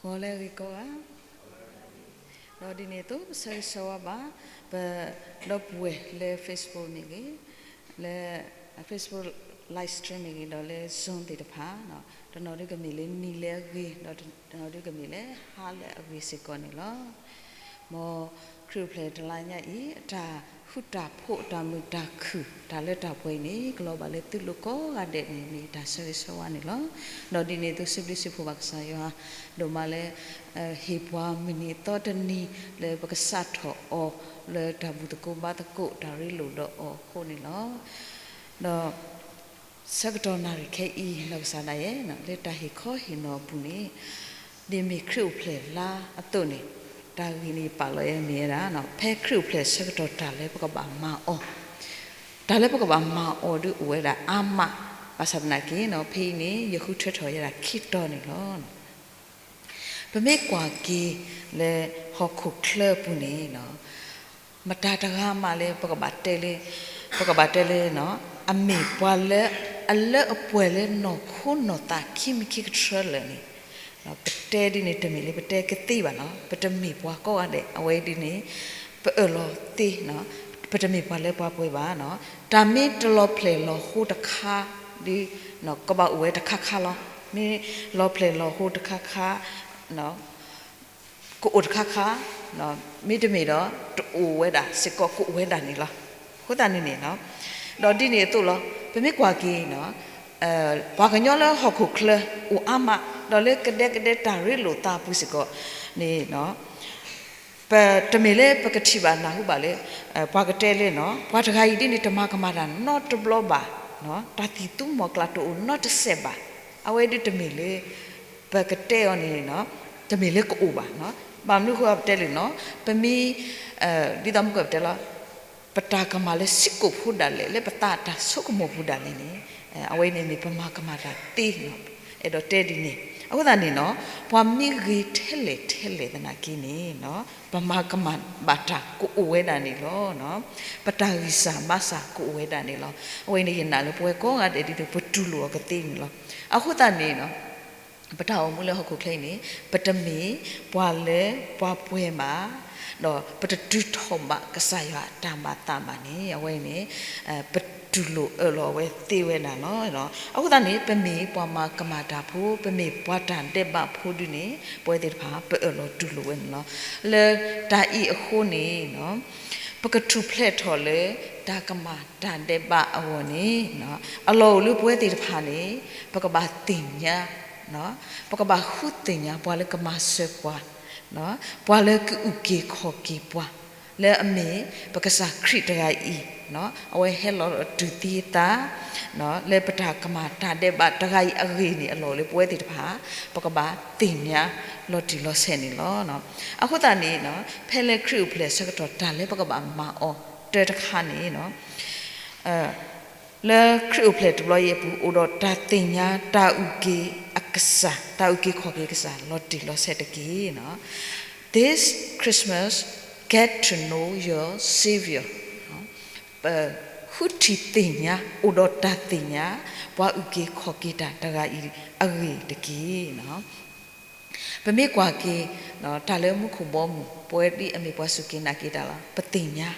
ဂီၤလၢအဂ့ၤကိးဂၤ, ဒီးဒ်န့ၣ်အသိး ပဆၢဂ့ၤဆၢဝါဘၣ် ပဒီပုၢ်ဝဲၢ်လၢ Facebook မ့ၢ်ဂ့ၤ, လၢ Facebook live stream မ့ၢ်ဂ့ၤ, ဒီးလၢ Zoom သ့ၣ်တဖၣ်, တနီၤဒုကမ့ၢ်လၢနံၤလၢအဂ့ၤ, ဒီးတနီၤဒုကမ့ၢ်လၢဟါလၢအဂ့ၤစ့ၢ်ကီးန့ၣ်လီၤ. မ်ခရံာ်အိၣ်ဖျဲၣ်တလါညါအံၤ အတၢ်ဃူတၢ်ဖိး တၢ်မုာ်တၢ်ခုၣ် တၢ်လၢတၢ်ပှဲၤအံၤန့ၣ် ကလီၤဘၣ်လၢသုလိၤကိးဂၤဒဲးန့ၣ် မ့ၢ်ယတၢ်ဆၢဂ့ၤဆၢဝါန့ၣ်လီၤ. ဒီးဒ်န့ၣ်အသိး စံးဘျုးစံးဖှိၣ်ဘၣ်ကစၢ်ယွၤ ဒိၣ်မးလၢ ဟ့ၣ်ပှၤမုၢ်နံၤအသီတနံၤ လၢပကစးထီၣ်အီၤ လၢတၢ်ဘူၣ်သကိးဘါသကိး တၢ်ရ့လိာ်ဒီးအီၤအဃိန့ၣ်လီၤ. ဒီး ဆၢကတီၢ်နၣ်ရံၣ်ခဲအံၤ နီၢ်ကစၢ်ဒၣ်ယဲ လၢတၢ်ဟ့ၣ်ခီဟ့ၣ်နီၤအပူၤန့ၣ် ဒ်မ့ၢ်ခရံာ်အိၣ်ဖျဲၣ်လါအသိးန့ၣ် တၢ်ဂ့ၢ်န့ၣ်ယပာ်လီၤယဲမ့ၢ်ဝဲဒၣ် ဖဲခရံာ်အိၣ်ဖျဲၣ်ဆၢကတီၢ် တၢ်လၢပကဘၣ်မၤအီၤ, တၢ်လၢပကဘၣ်မၤအီၤဒုးအိၣ်ဝဲဒၣ်အါမး, ဘၣ်ဆၣ်သနာ်က့ ဖဲအံၤန့ၣ် ယဃုထၢထီၣ်ယဲဒၣ်ခံတီၤန့ၣ်လီၤ. ပမ့ၢ်ကွၢ်က့ၤလၢဟီၣ်ခိၣ်ချၢအပူၤန့ၣ် မတၤတဂၤမးလၢပကဘၣ်တဲလၢ, ပကဘၣ်တဲလၢ အမ့ၢ်ပှၤလၢ အလၢအပှဲၤလၢနီၢ်ခိနီၢ်သးခံမံၤခံကထြၢလၢာ်န့ၣ်, ပတဲဒ်န့ၣ်တမ့ၢ်လၢပတဲကသ့ဘၣ်နီၤ, ပတမ့ၢ်ပှၤကိးဂၤဒဲး, အဝဲဒ်န့ၣ် ပအၢၣ်လီၤသ့, ပတမ့ၢ်ပှၤလၢပှၤပှဲၤဘၣ်, တၢ်မ့ၢ်တလီၤဖျဲၣ်လီၤဟိတခါဒီး ကဘၣ်အိၣ်ဝဲတခါခါလီၤ. မ့ၢ်လီၤဖျဲၣ်လီၤဟိတခါခါ ကအိၣ်တခါခါ, မ့တမ့ၢ်ဒီး တအိၣ်ဝဲဒၣ်စ့ၢ်ကီး ကအိၣ်ဝဲဒၣ်န့ၣ်လီၤ. အဃိသတးန့ၣ်န့ၣ် ဒီးဒ်န့ၣ်အသိးလီၤ. ပမ့ၢ်ကွၢ်က့ၤ ပှၤကညီလၢဟီၣ်ခိၣ်ချၢအိၣ်အါမး, ဒီးလၢကဒဲကဒဲတၢ်ရ့လိာ်သးအပူၤစ့ၢ်ကီးန့ၣ် ပတမ့ၢ်လၢပကထံၣ်ဘၣ်နၢ်ဟူဘၣ်လၢ ပှၤကတဲလၢ ပှၤတဂၤအံၤဒ်န့ၣ် တမၤကမၣ်တၢ်နီတဘျီဘၣ်, တၢ်သံၣ်သူမီၤကျၢ်တအိၣ်နီတစဲးဘၣ်. အဝဲဒ်တမ့ၢ်လၢ ပကတဲအီၤန့ၣ် တမ့ၢ်လၢကအိၣ်ဘၣ်. ဘၣ်မနုၤအဃိပတဲလၢနီၤ, ပမ့ၢ် ဒ်သိးမုၢ်ကပတဲလီၤ, ပတၢ်ကမၣ်လၢစ့ၢ်ကီးဖိဒၣ်လဲာ် လၢပသးတၢ်ဆိကမိၣ်ပူၤဒၣ်လဲာ်န့ၣ် အဝဲန့ၣ်မ့ၢ်ပမၤကမၣ်တၢ်သ့နီၤ. အဲၣ်ဒိးတဲဒ်န့ၣ်. အဃိသတးန့ၣ်နီၤ, ပှၤမ့ၢ်ဂ့ၤထဲလဲၣ်ထဲလဲၣ်သနာ်က့န့ၣ် ပမၤကမၣ်ဘၣ်တၢ်ကအိၣ်ဝဲဒၣ်န့ၣ်လီၤ. ပတၢ်ဂံၢ်စၢ်ဘါစၢ်ကအိၣ်ဝဲဒၣ်န့ၣ်လီၤ. အဝဲန့ၣ်ယနာ်လၢပဝဲကိးဂၤဒဲးဒ်သိးပတူၢ်လိာ်အီၤကသ့န့ၣ်လီၤ. အဃိသတးန့ၣ် ပတၢ်အိၣ်မူလၢဟီၣ်ခိၣ်ချၢအံၤန့ၣ် ပတမ့ၢ်ပှၤလၢပှၤပှဲၤဘၣ်, ဒီးပတတုၤထီၣ်ဘၣ်ကစၢ်ယွၤအတၢ်ဘၣ်သးဘၣ်န့ၣ် အဝဲအံၤန့ၣ် ပတူၢ်လိာ်အၢၣ်လီၤဝဲသ့ဝဲဒၣ်လီၤ. အဃိသတးန့ၣ် ပမ့ၢ်ပှၤမၤကမၣ်တၢ်ဖိ, ပမ့ၢ်ပှၤတၢ်ဒဲးဘးဖိဒုန့ၣ် ပဝဲသ့ၣ်တဖၣ် ပအၢၣ်လီၤတူၢ်လိာ်ဝဲန့ၣ်လီၤ. လၢတၢ်အံၤအဃိန့ၣ် ပကထူၣ်ဖျဲးထီၣ်လၢတၢ်ကမၣ်တၢ်ဒဲးဘးအဂီၢ်န့ၣ် အလီၢ်အိၣ်လၢပဝဲသ့ၣ်တဖၣ်န့ၣ် ပကဘၣ်သ့ၣ်ညါ, ပကဘၣ်ဃုသ့ၣ်ညါပှၤလၢကမၤစၢၤပှၤ, ပှၤလၢကအုၣ်က့ၤခီၣ်က့ၤပှၤ, လၢအမ့ၢ်ပကစၢ်ခရံာ်တဂၤအံၤ, အဝဲဟဲလီၤတုၤသံအသး လၢပတၢ်ကမၣ်တၢ်ဒဲးဘးတဂၤအံၤအဂ့ၢ်န့ၣ် အလီၢ်အိၣ်လၢပဝဲသ့ၣ်တဖၣ် ပကဘၣ်သ့ၣ်ညါလီၤတံၢ်လီၤဆဲးန့ၣ်လီၤ. အဃိသတးန့ၣ် ဖဲလၢခရံာ်အိၣ်ဖျဲၣ်ဆၢကတီၢ် တၢ်လၢပကဘၣ်မၤအီၤတၢ်တခါန့ၣ် လၢခရံာ်အိၣ်ဖျဲၣ်တဘျီအံၤအပူၤ အိၣ်ဒီးတၢ်သ့ၣ်ညါတၢ်အုၣ်က့ၤအကစၢ်, တၢ်အုၣ်က့ၤခီၣ်က့ၤကစၢ် လီၤတံၢ်လီၤဆဲးတက့ၢ်. This Christmas, get to know your Savior. ပဃုထံၣ်သ့ၣ်ညါ, အိၣ်ဒီးတၢ်သ့ၣ်ညါ ပှၤအုၣ်က့ၤခီၣ်က့ၤတၢ်တဂၤအံၤအဂ့ၢ်တက့ၢ်. ပမ့ၢ်ကွၢ်က့ၤ တၢ်လၢမူခိၣ်ဘီမုၢ် ပဝဲဒ်အမ့ၢ်ပှၤစူၢ်က့ၤနာ်က့ၤတၢ်လီၤ. ပသ့ၣ်ညါ,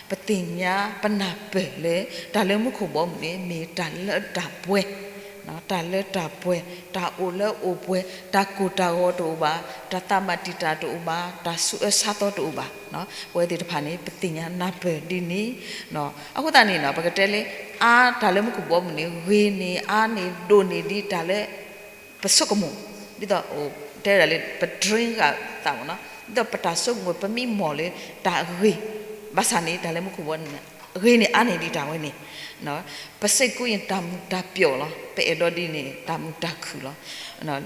ပသ့ၣ်ညါ ပနၢ်ပၢၢ်လၢ တၢ်လၢမူခိၣ်ဘီမုၢ်န့ၣ် မ့ၢ်တၢ်လၢတၢ်ပှဲၤ, တၢ်လၢတၢ်ပှဲၤ, တၢ်အိၣ်လၢအိၣ်ပှဲၤ, တၢ်ကိၢ်တၢ်ဂီၤတအိၣ်ဘၣ်, တၢ်သးဘၣ်တံာ်တာ်တအိၣ်ဘၣ်, တၢ်ဆူးအၢဆါသီတအိၣ်ဘၣ်. ပဝဲသ့ၣ်တဖၣ်န့ၣ် ပသ့ၣ်ညါနၢ်ပၢၢ်ဒ်န့ၣ်. အဃိသတးန့ၣ် ပကတဲလၢ အါ တၢ်လၢမူခိၣ်ဘီမုၢ်န့ၣ် ဂ့ၤန့ၢ်အါန့ၢ်ဒိၣ်န့ၢ်ဒ်တၢ်လၢ ပဆိကမိၣ်, ဒ်သိး တဲဝဲဒၣ်လၢ ပ dream ဂာ်သးမ့ၢ်နီၤ, ဒ်သိးပတၢ်ဆိကမိၣ် ပမ့ၢ်မီၢ်လၢတၢ်အဂ့ၤ, ဘၣ်ဆၣ်န့ၣ် တၢ်လၢမူခိၣ်ဘီမုၢ်န့ၣ် ဂ့ၤန့ၢ်အါန့ၢ်ဒ်တၢ်ဝဲန့ၣ်, ပစ့ၢ်ကီးအံၤ တၢ်မုာ်တၢ်ပျီၣ်လီၤ, ပအဲၣ်ဒိးဒ်န့ၣ် တၢ်မုာ်တၢ်ခုၣ်လီၤ.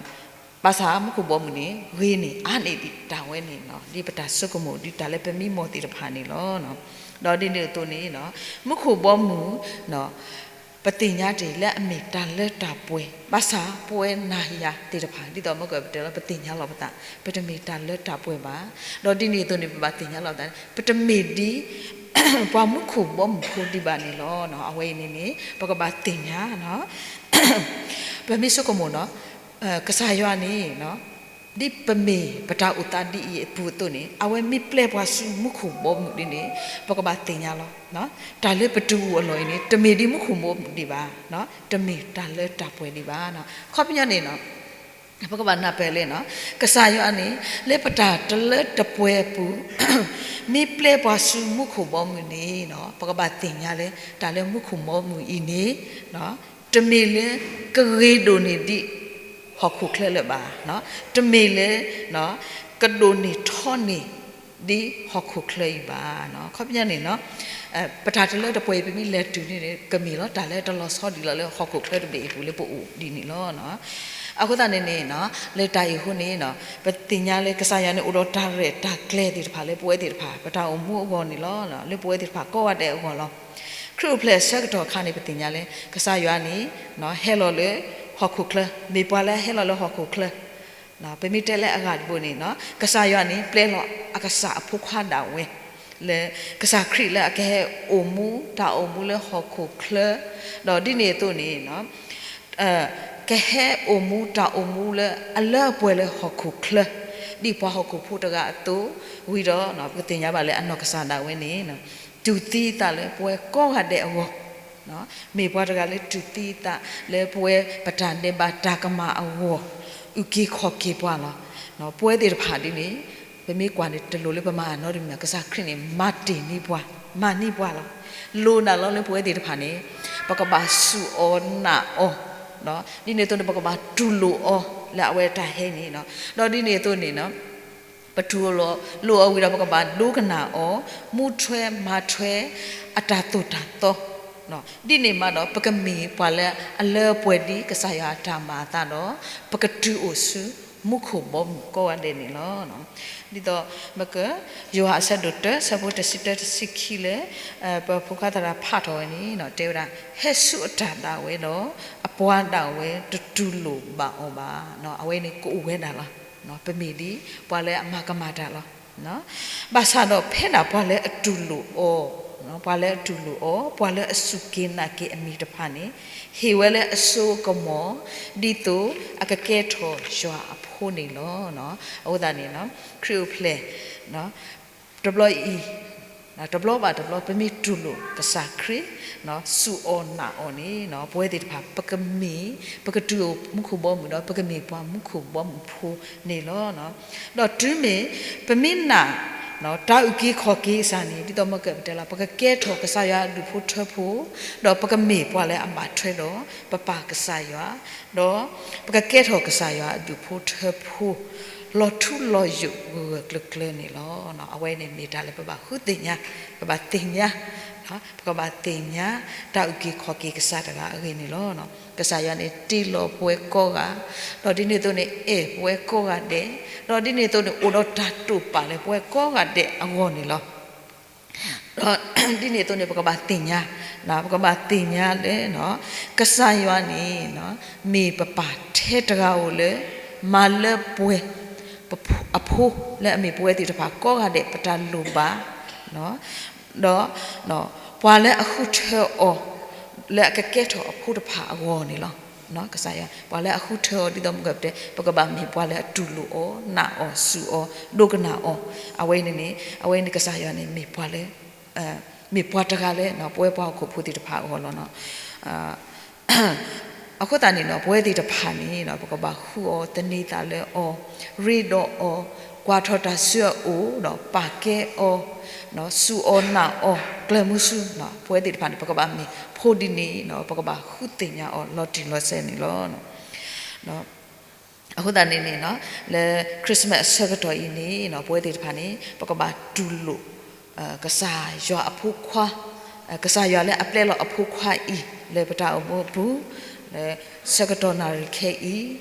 ဘၣ်ဆၣ်မူခိၣ်ဘီမုၢ်န့ၣ် ဂ့ၤန့ၢ်အါန့ၢ်ဒ်တၢ်ဝဲန့ၣ်, ဒ်ပတၢ်ဆိကမိၣ် ဒ်တၢ်လၢပမ့ၢ်မီၢ်သ့ၣ်တဖၣ်န့ၣ်လီၤ. ဒီးဒ်န့ၣ်အသိးန့ၣ် မူခိၣ်ဘီမုၢ် ပသ့ၣ်ညါတ့ၢ်လၢအမ့ၢ်တၢ်လၢတၢ်ပှဲၤ, ဘၣ်ဆၣ်ပဝဲနၤယၤသ့ၣ်တဖၣ် ဒ်သိးမ့ၢ်ကပတဲလီၤ ပသ့ၣ်ညါလီၤပသး, ပတမ့ၢ်တၢ်လၢတၢ်ပှဲၤဘၣ်. ဒီးဒ်န့ၣ်အသိးန့ၣ် ပဘၣ်သ့ၣ်ညါလီၤပသး, ပတမ့ၢ်ဒ် ပှၤမူခိၣ်ဘီမုၢ်ဖိဒံးဘၣ်န့ၣ်လီၤ. အဝဲအံၤန့ၣ်န့ၣ် ပကဘၣ်သ့ၣ်ညါ, ပမ့ၢ်ဆိကမိၣ်နီၤ, ကစၢ်ယွၤန့ၣ် ဒ်ပမ့ၢ်ပတၢ်အိၣ်သးဒ်အံၤအပူၤအသိးန့ၣ် အဝဲမ့ၢ်ပျဲပှၤဆူမူခိၣ်ဘီမုၢ်ဒ်န့ၣ် ပကဘၣ်သ့ၣ်ညါလီၤ. တၢ်လၢပတုၤအိၣ်အလီၢ်အံၤန့ၣ် တမ့ၢ်ဒ်မူခိၣ်ဘီမုၢ်ဒံးဘၣ်, တမ့ၢ်တၢ်လၢတၢ်ပှဲၤဒံးဘၣ်. အခီပညီန့ၣ် ပကဘၣ်နၢ်ပၢၢ်လၢ ကစၢ်ယွၤန့ၣ် လၢပတၢ်တလၢတပှဲၤအပူၤ မ့ၢ်ပျဲပှၤဆူမူခိၣ်ဘီမုၢ်န့ၣ် ပကဘၣ်သ့ၣ်ညါလၢ တၢ်လၢမူခိၣ်ဘီမုၢ်အံၤန့ၣ် တမ့ၢ်လၢကဂ့ၤဒိၣ်န့ၢ်ဒံးဟီၣ်ခိၣ်ချၢလၢၤဘၣ်, တမ့ၢ်လၢ ကဒိၣ်န့ၢ်ထီန့ၢ်ဒ်ဟီၣ်ခိၣ်ချၢအံၤဘၣ်. အခီပညီန့ၣ် ပတၢ်တလၢတပှဲၤအံၤ ပမ့ၢ်လဲၤတုၤန့ၣ် ကမ့ၢ်လီၤ တၢ်လၢတလီၤဆီဒံးလီၤလၢဟီၣ်ခိၣ်ချၢတဘ့ၣ်အပူၤလၢပအိၣ်ဒ်န့ၣ်လီၤ. အဃိသတးန့ၣ်န့ၣ် လၢတၢ်အံၤအဃိန့ၣ် ပသ့ၣ်ညါလၢကစၢ်ယွၤန့ၣ် အိၣ်ဒီးတၢ်ရဲၣ်တၢ်ကျဲၤသ့ၣ်တဖၣ်လၢပဝဲသ့ၣ်တဖၣ် ပတၢ်အိၣ်မူအဂီၢ်န့ၣ်လီၤ. လၢပဝဲသ့ၣ်တဖၣ်ကိးဂၤဒဲးအဂီၢ်လီၤ. ခရံာ်အိၣ်ဖျဲၣ်အဆၢကတီၢ်အခါန့ၣ် ပသ့ၣ်ညါလၢ ကစၢ်ယွၤန့ၣ် ဟဲလီၤလၢဟီၣ်ခိၣ်ချၢ, မ့ၢ်ပှၤလၢအဟဲလီၤလၢဟီၣ်ခိၣ်ချၢ ပမ့ၢ်တဲလၢအဂၤတဘိန့ၣ် ကစၢ်ယွၤန့ၣ် ပျဲလီၤအကစၢ်အဖိခွါဒၣ်ဝဲ လၢကစၢ်ခရံာ်လၢအကဟဲအိၣ်မူ တၢ်အိၣ်မူလၢဟီၣ်ခိၣ်ချၢ, ဒီးဒ်န့ၣ်အသိးန့ၣ် ကဟဲအိၣ်မူတၢ်အိၣ်မူလၢအလၢအပှဲၤလၢဟီၣ်ခိၣ်ချၢ ဒ်ပှၤဟီၣ်ခိၣ်ဖိတဂၤအသိး, ဝံၤဒီး ပကသ့ၣ်ညါဘၣ်လၢအနီၢ်ကစၢ်ဒၣ်ဝဲန့ၣ် တူၢ်သံအသးလၢပဝဲကိးဂၤဒဲးအဂီၢ်, မ့ၢ်ပှၤတဂၤလၢတူၢ်သံအသးလၢပဝဲပတၢ်ဒဲးဘးတၢ်ကမၣ်အဂီၢ်, အုၣ်က့ၤခီၣ်က့ၤပှၤလီၤ. ပဝဲသ့ၣ်တဖၣ်ဒ်န့ၣ် ပမ့ၢ်ကွၢ်န့ၣ် တလိၣ်လၢပမၤအနီတမံၤ ကစၢ်ခရံာ်န့ၣ် မၤတ့ၢ်န့ၢ်ပှၤ, မၤန့ၢ်ပှၤလီၤ. လိၣ်နၤလီၤလၢပဝဲသ့ၣ်တဖၣ်န့ၣ် ပကဘၣ်စူၢ်အီၤနာ်အီၤ, ဒ်န့ၣ်အသိးန့ၣ် ပကဘၣ်တူၢ်လိာ်အီၤလၢအဝဲတၢ်ဟဲန့ၣ်, ဒီးဒ်န့ၣ်အသိးန့ၣ် ပတူၢ်လိာ်အီၤဝံၤဒီး ပကဘၣ်ဒိကနၣ်အီၤ, မူထွဲမၤထွဲအတၢ်သိၣ်တၢ်သီ, ဒ်န့ၣ်မးဒီး ပကမ့ၢ်ပှၤလၢအလၢအပှဲၤဒ်ကစၢ်ယွၤအတၢ်မၤအသးဒီး ပကတုၤအိၣ်ဆူမူခိၣ်ဘီမုၢ်ကိးဂၤဒဲးန့ၣ်လီၤ. ဒ်သိး မက ယိၤဟၣ်အဆၢဒိၣ်တၢ ဆၢဖိတဆံတၢတဆံခံလၢ ပဖိခွါသရၣ်ဖးထီၣ်ဝဲန့ၣ် တဲဝဲဒၣ် ဟဲဆူအတၢ်ဒၣ်ဝဲဒီး အပှၤဒၣ်ဝဲတတူၢ်လိာ်ဘၣ်အီၤဘၣ်. အဝဲန့ၣ်ကအိၣ်ဝဲဒၣ်လီၤ. ပမ့ၢ်ဒ်ပှၤလၢအမၤကမၣ်တၢ်လီၤ. ဘၣ်ဆၣ်ဒီးဖဲဒၣ်ပှၤလၢအတူၢ်လိာ်အီၤ, ပှၤလၢအတူၢ်လိာ်အီၤ, ပှၤလၢအစူၢ်က့ၤနာ်က့ၤအမံၤတဖၣ်န့ၣ် ဟ့ၣ်ဝဲလၢအစိအကမီၤ ဒ်သိးအကကဲထီၣ်ယွၤအဖိန့ၣ်လီၤ. အဃိသတးန့ၣ် ခရံာ်အိၣ်ဖျဲၣ် တဘျီအံၤ တဘျီဘၣ်တဘျီ ပမ့ၢ်တူၢ်လိာ်ကစၢ်ခရံာ် စူၢ်အီၤနာ်အီၤန့ၣ် ပဝဲသ့ၣ်တဖၣ် ပကမ့ၢ် ပကတုၤအိၣ်မူခိၣ်ဘီမုၢ်ဒီး ပကမ့ၢ်ပှၤမူခိၣ်ဘီမုၢ်ဖိန့ၣ်လီၤ. ဒီးတုၤမ့ၢ် ပမ့ၢ်နာ် တၢ်အုၣ်က့ၤခီၣ်က့ၤကစၢ်န့ၣ် ဒ်သိးမ့ၢ်ကပတဲလီၤ ပကကဲထီၣ်ကစၢ်ယွၤအဒူၣ်ဖိထၢဖိ ဒီးပကမ့ၢ်ပှၤလၢအဘၣ်ထွဲဒီး ပပၢ်ကစၢ်ယွၤ ဒီးပကကဲထီၣ်ကစၢ်ယွၤအဒူၣ်ဖိထၢဖိ လီၤထူလီၤယိာ်ဂၢၢ်ဂၢၢ်ကျၢၤကျၢၤန့ၣ်လီၤ. အဝဲန့ၣ်မ့ၢ်တၢ်လၢပဘၣ်ဃုသ့ၣ်ညါ, ပဘၣ်သ့ၣ်ညါ, ပကဘၣ်သ့ၣ်ညါ တၢ်အုၣ်က့ၤခီၣ်က့ၤကစၢ်တဂၤအဂ့ၢ်န့ၣ်လီၤ. ကစၢ်ယွၤန့ၣ်တ့လီၤပဝဲကိးဂၤ, ဒီးဒ်န့ၣ်အသိးန့ၣ် အဲၣ်ပဝဲကိးဂၤဒဲး, ဒီးဒ်န့ၣ်အသိးန့ၣ် အိၣ်ဒီးတၢ်တိာ်ပာ်လၢပဝဲကိးဂၤဒဲးအဂီၢ်န့ၣ်လီၤ. ဒီးဒ်န့ၣ်အသိးန့ၣ် ပကဘၣ်သ့ၣ်ညါ, ပကဘၣ်သ့ၣ်ညါလၢ ကစၢ်ယွၤန့ၣ် မ့ၢ်ပပၢ်ထဲတဂၤဧိၤလၢ မၤလၢပှဲၤ အဖိလၢအမ့ၢ်ပဝဲသ့ၣ်တဖၣ်ကိးဂၤဒဲး ပတၢ်လိၣ်ဘၣ်, ဒီး ပှၤလၢအဃုထၢအီၤ လၢအကကဲထီၣ်အဖိတဖၣ်အဂီၢ်န့ၣ်လီၤ. ကစၢ်ယွၤ ပှၤလၢအဃုထၢအီၤ ဒ်သိးမ့ၢ်ကပတဲ ပကဘၣ်မ့ၢ်ပှၤလၢအတူၢ်လိာ်အီၤ နာ်အီၤ စူၢ်အီၤ ဒိကနၣ်အီၤ, အဝဲန့ၣ်န့ၣ် အဝဲန့ၣ်ကစၢ်ယွၤန့ၣ် မ့ၢ်ပှၤလၢ မ့ၢ်ပှၤတဂၤလၢ ပဝဲပှၤဟီၣ်ခိၣ်ဖိသ့ၣ်တဖၣ်အဂီၢ်လီၤ. အဃိသတးန့ၣ် ပဝဲသ့ၣ်တဖၣ်န့ၣ် ပကဘၣ်ဃုအီၤ သန့ၤသးလၢအီၤ, ရ့ဒီးအီၤ, ကွၢ်ထီၣ်တၢ်ဆူအအိၣ် ဒီးပာ်ကဲအီၤ, စူၢ်အီၤနာ်အီၤ ကျၢၤမုဆူ, ပဝဲသ့ၣ်တဖၣ်န့ၣ် ပကဘၣ်မ့ၢ်ဖိဒ်န့ၣ် ပကဘၣ်ဃုသ့ၣ်ညါအီၤ လီၤတံၢ်လီၤဆဲးန့ၣ်လီၤ. အဃိသတးန့ၣ်န့ၣ် လၢ Christmas အဆၢကတီၢ်အံၤန့ၣ် ပဝဲသ့ၣ်တဖၣ်န့ၣ် ပကဘၣ်တူၢ်လိာ် ကစၢ်ယွၤအဖိခွါ, ကစၢ်ယွၤလၢအပျဲလီၤအဖိခွါအံၤ လၢပတၢ်အိၣ်မူအပူၤ လၢဆၢကတီၢ်နၣ်ရံၣ်ခဲအံ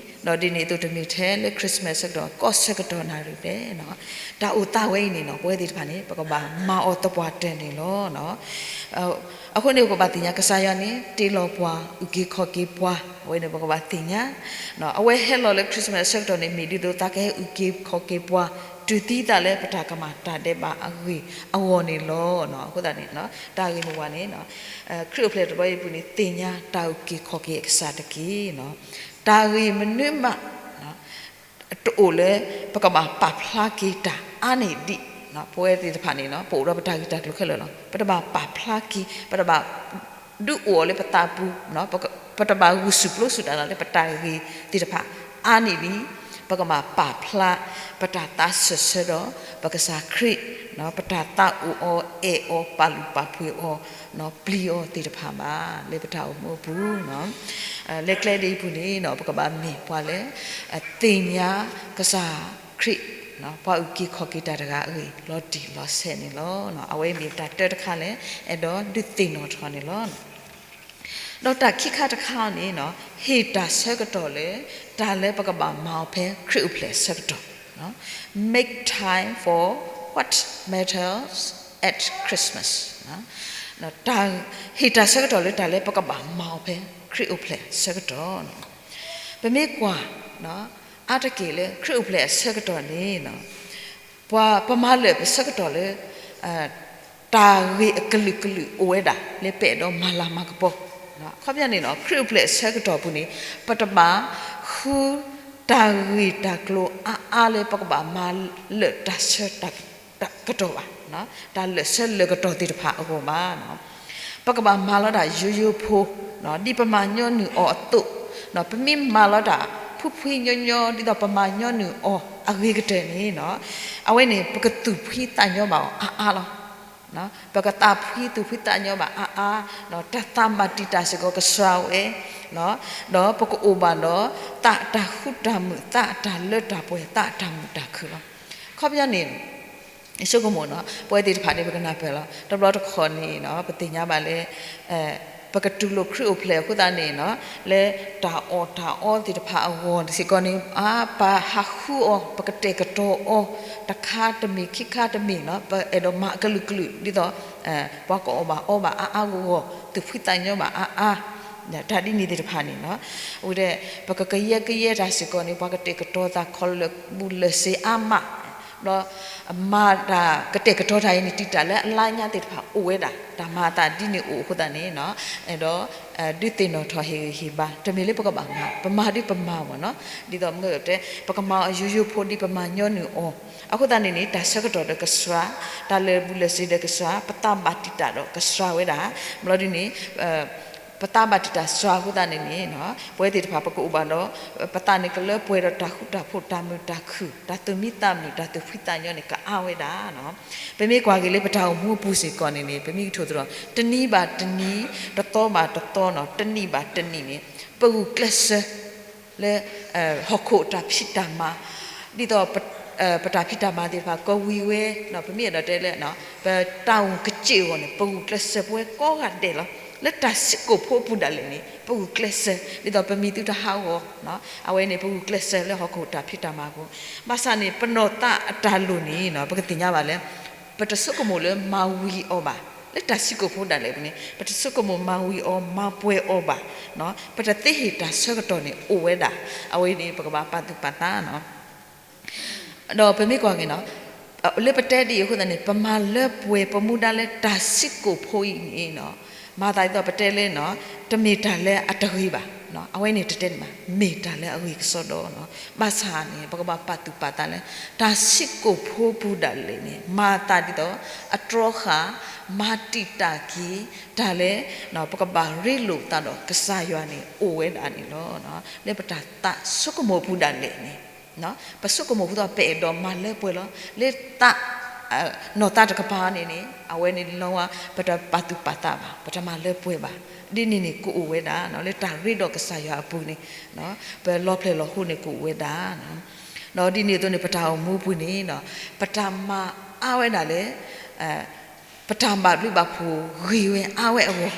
ၤ, ဒီးဒ်န့ၣ်အသိးတမ့ၢ်ထဲလၢ Christmas ဆၢကတီၢ် ကိးဆၢကတီၢ်နၣ်ရံၣ်ဖဲ တၢ်အိၣ်သးဝဲအံၤန့ၣ် ပဝဲသ့ၣ်တဖၣ်န့ၣ် ပကဘၣ်မၤအီၤသပှၢ်တၢၢ်န့ၣ်လီၤ. အဃိန့ၣ် ပကဘၣ်သ့ၣ်ညါ ကစၢ်ယွၤန့ၣ် တ့လီၤပှၤ အုၣ်က့ၤခီၣ်က့ၤပှၤ, အဝဲန့ၣ် ပကဘၣ်သ့ၣ်ညါ, အဝဲဟဲလီၤလၢ Christmas အဆၢကတီၢ်န့ၣ် မ့ၢ်ဒ်သိးသးကဟဲအုၣ်က့ၤခီၣ်က့ၤပှၤ တုၤသံသးလၢပတၢ်ကမၣ်တၢ်ဒဲးဘးအဂ့ၢ်အဂီၢ်န့ၣ်လီၤ. အဃိသတးန့ၣ် တၢ်ဂ့ၢ်မိၢ်ပှၢ်န့ၣ် ခရံာ်အိၣ်ဖျဲၣ်တဘျီအံၤအပူၤန့ၣ် သ့ၣ်ညါတၢ်အုၣ်က့ၤခီၣ်က့ၤအကစၢ်တက့ၢ်. တၢ်ဂ့ၢ်မနုၤမး တအိၣ်လၢ ကဘၣ်ပာ်ဖျါက့ၤတၢ်အါန့ၢ်ဒံး, ပဝဲသ့ၣ်တဖၣ်န့ၣ် ပအိၣ်ဒီးပတၢ်ဂ့ၢ်တၢ်ကျိၤခဲလၢာ်လီၤ. ပတဘၣ်ပာ်ဖျါက့ၤ, ပတဘၣ်ဒုးအိၣ်အီၤလၢပသးပူၤ, ပတဘၣ်ဂုာ်ဆူၣ်ပျိဆူၣ်တၢ်လီၤလၢပတၢ်ဂ့ၢ်သ့ၣ်တဖၣ်အါန့ၢ်ဒံး, ပကဘၣ်ပာ်ဖျါ ပတၢ်သးစၢၢ်ဆၢဒီး ပကစၢ်ခရံာ်, ပတၢ်သးအိၣ်အီၤ အဲၣ်အီၤ ပာ်လုၢ်ပာ်ပှ့ၤအီၤ, ပျံၤအီၤသ့ၣ်တဖၣ်ဘၣ် လၢပတၢ်အိၣ်မူအပူၤ လၢကျဲဒ်အံၤအပူၤန့ၣ် ပကဘၣ်မ့ၢ်ပှၤလၢ သ့ၣ်ညါကစၢ်ခရံာ်, ပှၤအုၣ်က့ၤခီၣ်က့ၤတၢ်တဂၤအဂ့ၢ် လီၤတံၢ်လီၤဆဲးန့ၣ်လီၤ. အဝဲမ့ၢ်တၢ်တၢတခါလၢ အဲၣ်ဒိးဒုးသ့ၣ်နီၣ်ထီၣ်န့ၣ်လီၤ. ဒီးတၢ်ခံခါတခါန့ၣ် ဟ့ၣ်တၢ်ဆၢကတီၢ်လၢ တၢ်လၢပကဘၣ်မၤအီၤဖဲခရံာ်အိၣ်ဖျဲၣ်အဆၢကတီၢ်, make time for what matters at Christmas, ဟ့ၣ်တၢ်ဆၢကတီၢ်လၢတၢ်လၢပကဘၣ်မၤအီၤဖဲခရံာ်အိၣ်ဖျဲၣ်အဆၢကတီၢ်. ပမ့ၢ်ကွၢ် အါတက့ၢ်လၢခရံာ်အိၣ်ဖျဲၣ်အဆၢကတီၢ်န့ၣ် ပှၤပမၤလၢာ်ပဆၢကတီၢ်လၢ တၢ်ဂ့ၢ်အကလုာ်ကလုာ်အိၣ်ဝဲဒၣ် လၢပအဲၣ်ဒိးမၤလၤမၤကပီၤ, အခီပညီန့ၣ် ခရံာ်အိၣ်ဖျဲၣ်အဆၢကတီၢ်ပူၤန့ၣ် ပတဘၣ်ဃုတၢ်ဂ့ၢ်တၢ်ကျိၤအါအါလၢပကဘၣ်မၤလၢာ်တၢ်ဆၢ ကတီၢ်ဘၣ်, တၢ်လၢာ်ဆၢလၢာ်ကတီၢ်သ့ၣ်တဖၣ်အဂီၢ်ဘၣ်. ပကဘၣ်မၤလီၤတၢ်ယိယိဖိ, ဒ်ပမၤညီနုၢ်အီၤအသိး, ပမ့ၢ်မၤလီၤတၢ် ဖှံဖှံညီညီ ဒ်သိးပမၤညီနုၢ်အီၤအဂ့ၤကတၢၢ်န့ၣ် အဝဲန့ၣ် ပကသူၣ်ဖှံသးညီဘၣ်အီၤအါအါလီၤ. ပကသးဖှံသူၣ်ဖှံသးညီဘၣ်အါအါ, တၢ်သးဘၣ်တံာ်တာ်စ့ၢ်ကီးကစှၤဝဲ, ဒီးပကအိၣ်ဘၣ်ဒီး သးအတၢ်ဃူတၢ်မုာ် သးအတၢ်လၢတၢ်ပှဲၤ သးအတၢ်မုာ်တၢ်ခုၣ်လီၤ. အခီပညီန့ၣ် ယဆိကမိၣ်နီၤ ပဝဲသ့ၣ်တဖၣ်န့ၣ် ပကနၢ်ပၢၢ်လီၤ. တဘျီတခီၣ်န့ၣ် ပသ့ၣ်ညါဘၣ်လၢ ပကတူၢ်လိာ်ခရံာ်အိၣ်ဖျဲၣ်အဃိသတးန့ၣ် လၢတၢ်အီၣ်တၢ်အီသ့ၣ်တဖၣ်အဂီၢ်စ့ၢ်ကီးန့ၣ် ပဟးဃုအီၤ ပကတဲာ်ကတီၤအီၤ တခါတမ့ၢ်ခံခါတမ့ၢ် ပအဲၣ်ဒိးမၤအကလုာ်ကလုာ် ဒ်သိး ပှၤကအီၣ်ဘၣ်အီဘၣ်အါအါဂီၢ်ဂီၢ် သူၣ်ဖှံသးညီဘၣ်အါအါ တၢ်ဒ်န့ၣ်သ့ၣ်တဖၣ်န့ၣ် အဝဲဒၣ် ပကကယဲကယဲတၢ်စ့ၢ်ကီးန့ၣ် ပှၤကတဲာ်ကတီၤသးခီလၢာ်ဘူးလၢာ်စ့အါမး ဘျီ မၤတၢ်ကတဲာ်ကတီၤတၢ်အံၤန့ၣ် တံာ်တာ်လၢအလါညါသ့ၣ်တဖၣ်အိၣ်ဝဲဒၣ် တၢ်မၤအသးဒ်န့ၣ်အိၣ်အဃိသတးန့ၣ် အဲၣ်ဒိး ဒုးသ့ၣ်နီၣ်ထီၣ်ဟ့ၣ်ဂံၢ်ဟ့ၣ်ဘါ တမ့ၢ်လၢပကဘၣ်မၤ ပမၤဒ်ပမၤမ့ၢ်နီၤ ဒ်သိးမ့ၢ်တဲ ပကမၤအီၤယိယိဖိဒ်ပမၤညီနုၢ်အီၤ အဃိသတးန့ၣ်န့ၣ် တၢ်ဆၢကတီၢ်ဒီးကစှၤ တၢ်လၢာ်ဘူးလၢာ်စ့ဒီးကစှၤ ပသးဘၣ်တံာ်တာ်ဒီးကစှၤဝဲဒၣ် ဘျီဒ်န့ၣ် ပသးဘၣ်တံာ်တာ်စှၤအဃိသတးန့ၣ်န့ၣ် ပဝဲသ့ၣ်တဖၣ်ပကအိၣ်ဘၣ်ဒီး ပသးန့ၣ်ကလၢပှဲၤဒီးတၢ်ဃူတၢ်ဖိး တၢ်မုာ်တၢ်ခုၣ် တၢ်သူၣ်မံသးမုာ် တၢ်သူၣ်ဖှံသးညီန့ၣ် ကအါဝဲဒၣ် ပမ့ၢ်ကွၢ်က့ၤလၢပတၢ်အိၣ်မူအပူၤစ့ၢ်ကီးန့ၣ်န့ၣ် ပမ့ၢ်ကထိၣ်သတြီၤ တနံၤဘၣ်တနံၤ တသီဘၣ်တသီနီၤ တနံၣ်ဘၣ်တနံၣ်န့ၣ် ပဂုာ်ကျဲးစၢး လၢ ဟီၣ်ခိၣ်တၢ်ဖံးတၢ်မၤ ဒ်သိး ပတၢ်ဖံးတၢ်မၤသ့ၣ်တဖၣ် ကဝံၤဝဲ ပမ့ၢ်အဲၣ်ဒိးတဲလၢ ပတၢ်အိၣ်ကစ့ၢ်အဂီၢ်န့ၣ် ပဂုာ်ကျဲးစၢးပဝဲကိးဂၤဒဲးလီၤ. လၢတၢ်စုကိၣ်ဖိအပူၤဒၣ်လဲာ်န့ၣ် ပဂုာ်ကျဲးစၢး ဒ်သိးပမံၤသုတဟးဂီၤ အဝဲန့ၣ် ပဂုာ်ကျဲးစၢးလၢဟီၣ်ခိၣ်တၢ်ဖံးတၢ်မၤအပူၤ ဘၣ်ဆၣ်န့ၣ် ပနီၢ်သးအတၢ်လိၣ်န့ၣ် ပကသ့ၣ်ညါဘၣ်လၢ ပတဆိကမိၣ်လၢမၤဝံၤအီၤဘၣ် လၢတၢ်စုကိၣ်ဖိဒၣ်လဲာ်ပူၤန့ၣ် ပတဆိကမိၣ်မၤဝံၤအီၤ မၤပှဲၤအီၤဘၣ် ပတသ့ဟ့ၣ်တၢ်ဆၢကတီၢ်န့ၣ်အိၣ်ဝဲဒၣ် အဝဲန့ၣ် ပကဘၣ်ပာ်သူၣ်ပာ်သး ဒီးပမ့ၢ်ကွၢ်က့ၤနီၤ လၢပတဲဒ်အံၤအဃိသတးန့ၣ် ပမၤလၢပှဲၤပမူဒါလၢတၢ်စုကိၣ်ဖိအံၤန့ၣ် မၤသးဒ်သိးပတဲလၢ တမ့ၢ်တၢ်လၢအတဂ့ၤဘၣ် အဝဲန့ၣ်တတဲန့ၣ်ဘၣ် မ့ၢ်တၢ်လၢအဂ့ၤကစီဒီ ဘၣ်ဆၣ်န့ၣ် ပကဘၣ်ပာ်သူၣ်ပာ်သးလၢ တၢ်စုကိၣ်ဖိပူၤဒၣ်လဲာ်န့ၣ် မၤသးဒ်သိး အတြီဃာ် မၤတံာ်တာ်က့ၤ တၢ်လၢ ပကဘၣ်ရ့လိာ်သးဒီးကစၢ်ယွၤန့ၣ် အိၣ်ဝဲဒၣ်န့ၣ်လီၤ. လၢပတၢ်သးဆိကမိၣ်ပူၤဒၣ်လဲာ်န့ၣ် ပဆိကမိၣ်အဃိသတး ပအဲၣ်ဒိးမၤလၢပှဲၤလီၤ. လၢသး နီၢ်သးတကပၤန့ၣ်န့ၣ် အဝဲန့ၣ်လီၤဝဲ ပတပာ်သူၣ်ပာ်သးဘၣ် ပတမၤလၢပှဲၤဘၣ်. ဒ်န့ၣ်န့ၣ် ကအိၣ်ဝဲဒၣ် လၢတၢ်ရ့ဒီးကစၢ်ယွၤအပူၤန့ၣ် ပလီၤဖျဲၣ်လီၤဟိန့ၣ် ကအိၣ်ဝဲဒၣ်. ဒီးဒ်န့ၣ်အသိးန့ၣ် ပတၢ်အိၣ်မူပူၤန့ၣ် ပတၢ်မၤအါဝဲဒၣ်လၢ ပတၢ်ဘၣ်ဘျုးဘၣ်ဖှိၣ်ဂ့ၤဝဲအါဝဲအဂီၢ်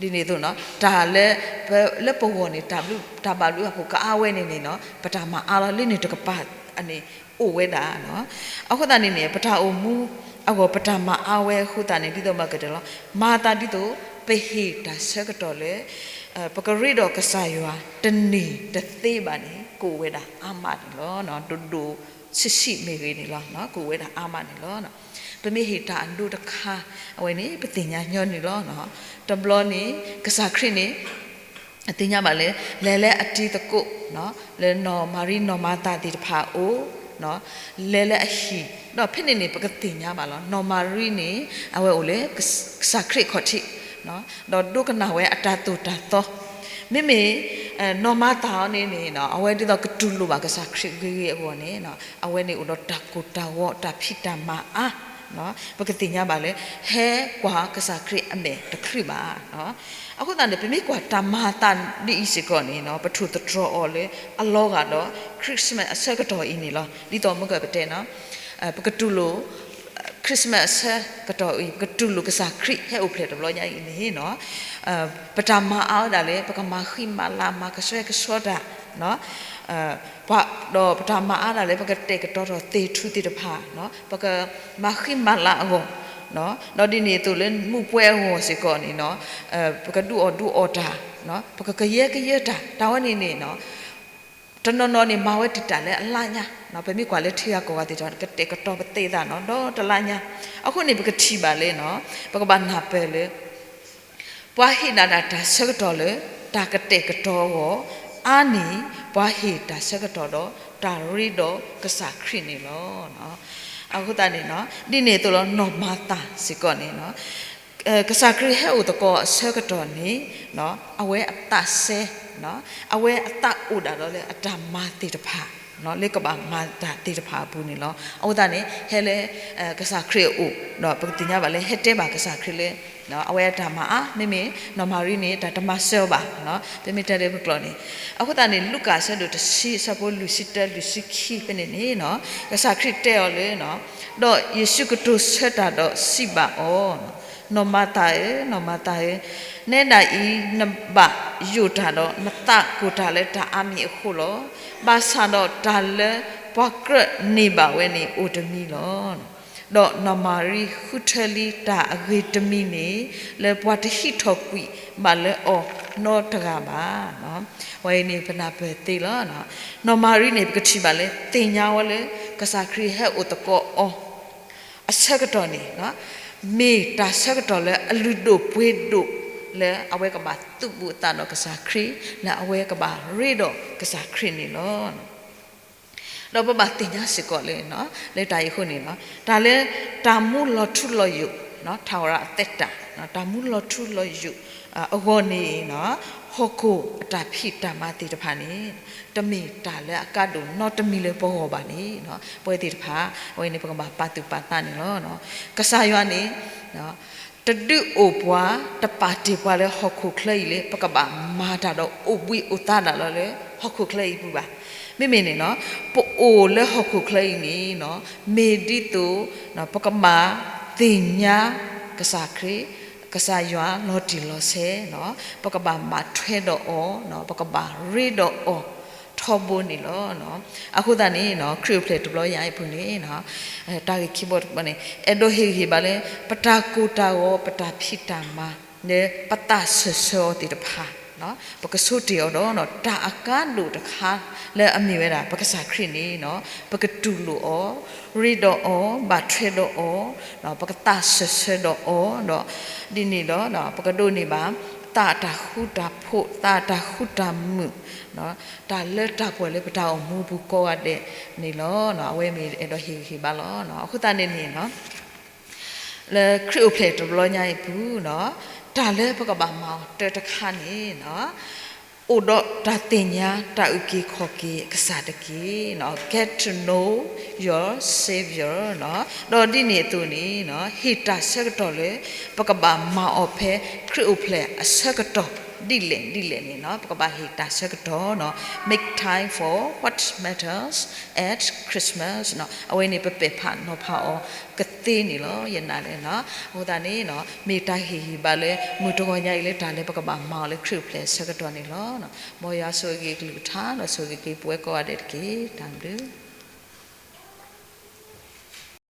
ဒ်န့ၣ်အသိး တၢ်လၢ လၢပဂီၢ်န့ၣ် တၢ်ဘၣ်ဘျုးဘၣ်ဖှိၣ်ကအါဝဲန့ၣ်န့ၣ် ပတၢ်မၤအါလီၤလၢန့ၣ်တကပၤန့ၣ် အိၣ်ဝဲဒၣ်. အဃိသတးန့ၣ်န့ၣ် ပတၢ်အိၣ်မူအဂီၢ် ပတၢ်မၤအါဝဲအဃိသတးန့ၣ် ဒ်သိးမၤကတၢၢ်လီၤ. မၤသးဒ်သိး ပဟ့ၣ်တၢ်ဆၢကတီၢ်လၢ ပကရ့ဒီးကစၢ်ယွၤ တန့ၢ်တသ့ဘၣ်န့ၣ် ကအိၣ်ဝဲဒၣ်အါမးန့ၣ်လီၤ. ဒိၣ်ဒိၣ်ဆံးဆံးမ့ၢ်ဂ့ၤန့ၣ်လီၤ. ကအိၣ်ဝဲဒၣ်အါမးန့ၣ်လီၤ. ပမ့ၢ်ဟ့ၣ်တၢ်အဒိတခါ အဝဲန့ၣ် ပသ့ၣ်ညါညီနုၢ်လီၤ. တဘျီန့ၣ် ကစၢ်ခရံာ်န့ၣ် သ့ၣ်ညါဘၣ်လၢ လဲၤလၢအတံၤသကိး, လၢနီၢ်မၤရံနီၢ်မၤသၤသ့ၣ်တဖၣ်အအိၣ်, လဲၤလၢအဟံၣ်, ဒီးဖဲန့ၣ်န့ၣ် ပကသ့ၣ်ညါဘၣ်လီၤ. နီၢ်မၤရံန့ၣ် အဝဲအိၣ်လၢ ကစၢ်ခရံာ်ခီၣ်ထံး, ဒီးဒိကနၣ်ဝဲအတၢ်သိၣ်တၢ်သီ, မ့မ့ၢ် နီၢ်မၤသၤအီၤန့ၣ်န့ၣ် အဝဲဒ်သိးကတူၢ်လိာ်ဘၣ်ကစၢ်ခရံာ်ဂ့ၤဂ့ၤအဂီၢ်န့ၣ် အဝဲန့ၣ်အိၣ်ဒီးတၢ်ကိၢ်တၢ်ဂီၤ တၢ်ဖံးတၢ်မၤအါ, ပကသ့ၣ်ညါဘၣ်လၢ ဟဲကွၢ်ကစၢ်ခရံာ်အမဲာ်တချုးဘၣ်. အဃိသတးန့ၣ် ပမ့ၢ်ကွၢ်တၢ်မၤအသးဒ်အံၤစ့ၢ်ကီးန့ၣ် ပထိၣ်သတြီၤအီၤလၢအလီၤဂာ်ဒီး Christmas အဆၢကတီၢ်အံၤန့ၣ်လီၤ. ဒ်သိးမုၢ်ကပတဲနီၤ ပကတူၢ်လိာ် Christmas အဆၢကတီၢ်အံၤ ပကတူၢ်လိာ်ကစၢ်ခရံာ်ဟဲအိၣ်ဖျဲၣ်တဘျီညါအံၤန့ၣ်နီၤ ပတၢ်မၤအါဝဲဒၣ်လၢ ပကမၤဃံမၤလၤ မၤကဆှဲကဆှီတၢ်, ဒီးပတၢ်မၤအါဒၣ်လၢ ပကတဲာ်ကတီၤထီၣ်သ့ၣ်ထူသ့ၣ်တဖၣ်, ပကမၤဃံမၤလၤအဂီၢ်, ဒီးဒ်န့ၣ်အသိးလၢမူးပွဲအဂီၢ်စ့ၢ်ကီးန့ၣ်နီၤ ပကဒုးအီၣ်ဒုးအီတၢ်, ပကကယဲကယဲတၢ် တၢ်ဝဲန့ၣ်န့ၣ်နီၤ တနီၤနီၤန့ၣ် မၤဝဲတံာ်တာ်လၢအလါညါ, ပမ့ၢ်ကွၢ်လၢထံဂၤကီၢ်ဂၤသ့ၣ်တဖၣ် ကတဲာ်ကတီၤပသ့ၣ်သးနီၤ ဒီးတလါညါ, အဃိန့ၣ် ပကထံၣ်ဘၣ်လၢနီၤ ပကဘၣ်နၢ်ပၢၢ်လၢ ပှၤဟ့ၣ်ဒၣ်တၢ်ဆၢကတီၢ်လၢ တၢ်ကတဲာ်ကတီၤအဂီၢ်, အါန့ၢ် ပှၤဟ့ၣ်တၢ်ဆၢကတီၢ်ဒီး တၢ်ရ့ဒီးကစၢ်ခရံာ်န့ၣ်လီၤ. အဃိသတးန့ၣ်နီၤ ဒ်န့ၣ်အသိးလီၤ နီၢ်မၤသၤစ့ၢ်ကီးန့ၣ်နီၤ ကစၢ်ခရံာ်ဟဲအိၣ်သကိးအဆၢကတီၢ်န့ၣ် အဝဲအသးစဲ, အဝဲအသးအိၣ်ဒၣ်ဒီးလၢအတၢ်မၤသ့ၣ်တဖၣ်, လၢကဘၣ်မၤတၢ်သ့ၣ်တဖၣ်အပူၤန့ၣ်လီၤ. အဃိသတးန့ၣ် ဟဲလၢ ကစၢ်ခရံာ်အအိၣ် ဒီးပကသ့ၣ်ညါဘၣ်လၢ ဟဲတဲဘၣ်ကစၢ်ခရံာ်လၢ အဝဲအတၢ်မၤအါ မ့မ့ၢ်နီၢ်မၤရံန့ၣ် တၢ်တမၤစၢၤအီၤဘၣ်, ပမ့ၢ်တဲလၢပကျိာ်န့ၣ်, အဃိသတးန့ၣ် လူၤကၣ်အဆၢဒိၣ်တဆံ အဆၢဖိလွံၢ်ဆံတၢ လွံၢ်ဆံခံဖဲန့ၣ်န့ၣ် ကစၢ်ခရံာ်တဲအီၤလၢ ဒီးယ့ၣ်ၡူးကတိၤဆၢတၢ်ဒီးစံးဘၣ်အီၤ, နီၢ်မၤသၤဧၢ, နီၢ်မၤသၤဧၢ, နဲဒၣ်အံၤ နဘၣ်ယိၣ်တၢ်ဒီး နသးကိၢ်တၢ်လၢတၢ်အါမံၤအဃိလီၤ. ဘၣ်ဆၣ်ဒီးတၢ်လၢပှၤကြၢးန့ၢ်ဘၣ်ဝဲန့ၣ်အိၣ်တမံၤလီၤ. ဒီးနီၢ်မၤရံဃုထၢလံတၢ်အဂ့ၤတမံၤန့ၣ် လၢပှၤတဟံးထီၣ်ကွံာ်ဘၣ်လၢအီၤနီတဂၤဘၣ်. ဝဲအံၤန့ၣ် ပနၢ်ပၢၢ်သ့လီၤ. နီၢ်မၤရံန့ၣ် ပကထံၣ်ဘၣ်လၢ သ့ၣ်ညါဝဲလၢ ကစၢ်ခရံာ်ဟဲအိၣ်သကိးအီၤ အဆၢကတီၢ်န့ၣ် မ့ၢ်တၢ်ဆၢကတီၢ်လၢအလုၢ်ဒိၣ်ပှ့ၤဒိၣ်လၢ အဝဲကဘၣ်သူၣ်ဘူးအသးဒီးကစၢ်ခရံာ် လၢအဝဲကဘၣ်ရ့ဒီးကစၢ်ခရံာ်န့ၣ်လီၤ. ဒီးပဘၣ်သ့ၣ်ညါစ့ၢ်ကီးလၢ လၢတၢ်အံၤအဃိန့ၣ်လီၤ. တၢ်လၢ တၢ်မူလီၤထူလီၤယိာ် ထးဝရအသက်တာ တၢ်မူလီၤထူလီၤယိာ် အဂီၢ်န့ၣ် ဟီၣ်ခိၣ်အတၢ်ဖံးတၢ်မၤသ့ၣ်တဖၣ်န့ၣ် တမ့ၢ်တၢ်လၢအကါဒိၣ်နီတမံၤလၢပဂီၢ်ဘၣ်န့ၣ် ပဝဲသ့ၣ်တဖၣ် အဝဲန့ၣ် ပကဘၣ်ပာ်သူၣ်ပာ်သးန့ၣ်လီၤ. ကစၢ်ယွၤန့ၣ် တဒုးအိၣ်ပှၤ တပာ်တ့ၢ်ပှၤလၢဟီၣ်ခိၣ်ချၢအံၤလၢ ပကဘၣ်မၤတၢ်ဒီးအိၣ်ဘှံးအိၣ်သါဒၣ်လီၤလၢ ဟီၣ်ခိၣ်ချၢအံၤအပူၤဘၣ်. မ့မ့ၢ်န့ၣ် ပအိၣ်လၢဟီၣ်ခိၣ်ချၢအံၤန့ၣ် မ့ၢ်ဒ်သိး ပကဘၣ်သ့ၣ်ညါကစၢ်ခရံာ် ကစၢ်ယွၤလီၤတံၢ်လီၤဆဲး, ပကဘၣ်မၤထွဲဒီးအီၤ, ပကဘၣ်ရ့ဒီးအီၤထီဘိန့ၣ်လီၤ. အဃိသတးန့ၣ် ခရံာ်အိၣ်ဖျဲၣ်တဘျီယၤအံၤအပူၤန့ၣ် တၢ်ဂ့ၢ်ခံဘီတဘီန့ၣ် အဲၣ်ဒိးဟ့ၣ်ဂံၢ်ဟ့ၣ်ဘါလၢ ပတၢ်ကိၢ်တၢ်ဂီၤ ပတၢ်ဖံးတၢ်မၤ လၢပသးစၢၢ်ဆၢအီၤသ့ၣ်တဖၣ် ပကဆိတ့ၢ်အီၤဒီး တၢ်အကါဒိၣ်တခါလၢအမ့ၢ်ဝဲဒၣ် ပကစၢ်ခရံာ်န့ၣ် ပကတူၢ်လိာ်အီၤ, ရ့ဒီးအီၤ, ဘၣ်ထွဲဒီးအီၤ, ပကသးစၢၢ်ဆၢဒီးအီၤဒီး ဒ်န့ၣ်ဒီး ပကဒိးန့ၢ်ဘၣ် သးအတၢ်ဃူတၢ်ဖိး, သးအတၢ်ဃူတၢ်မုာ်, တၢ်လၢတၢ်ပှဲၤလၢပတၢ်အိၣ်မူပူၤကိးဂၤဒဲးန့ၣ်လီၤ. အဝဲမ့ၢ်အဲၣ်ဒိးဟ့ၣ်ဂံၢ်ဟ့ၣ်ဘါလီၤ. အဃိသတးန့ၣ်န့ၣ် လၢခရံာ်အိၣ်ဖျဲၣ်တဘျီညါအံၤအပူၤ တၢ်လၢပကဘၣ်မၤအီၤတၢ်တခါန့ၣ် အိၣ်ဒီးတၢ်သ့ၣ်ညါတၢ်အုၣ်က့ၤခီၣ်က့ၤအကစၢ်တက့ၢ်. Get to know your Savior ဒီးဒ်န့ၣ်အသိးန့ၣ် ဟ့ၣ်တၢ်ဆၢကတီၢ်လၢ ပကဘၣ်မၤအီၤဖဲခရံာ်အိၣ်ဖျဲၣ်အဆၢကတီၢ်ဒ်လဲၣ်ဒ်လဲၣ်န့ၣ် ပကဘၣ်ဟ့ၣ်တၢ်ဆၢကတီၢ် Make time for what matters at Christmas အဝဲန့ၣ် ပပဲာ်ဖးနီၤဖးအီၤကသ့န့ၣ်လီၤ. ယနာ်လၢ အဃိသတးန့ၣ် မ့ၢ်တၢ်ဟ့ၣ်ဂံၢ်ဟ့ၣ်ဘါလၢ မုၢ်တဂီၤညါအံၤလၢ တၢ်လၢပကဘၣ်မၤအီၤလၢခရံာ်အိၣ်ဖျဲၣ်အဆၢကတီၢ်န့ၣ်လီၤ. မ်ယွၤဆိၣ်ဂ့ၤက့ၤကလုၢ်ကထါ ဒီးဆိၣ်ဂ့ၤက့ၤပဝဲကိးဂၤဒဲးတက့ၢ်. တၢ်ဘျုး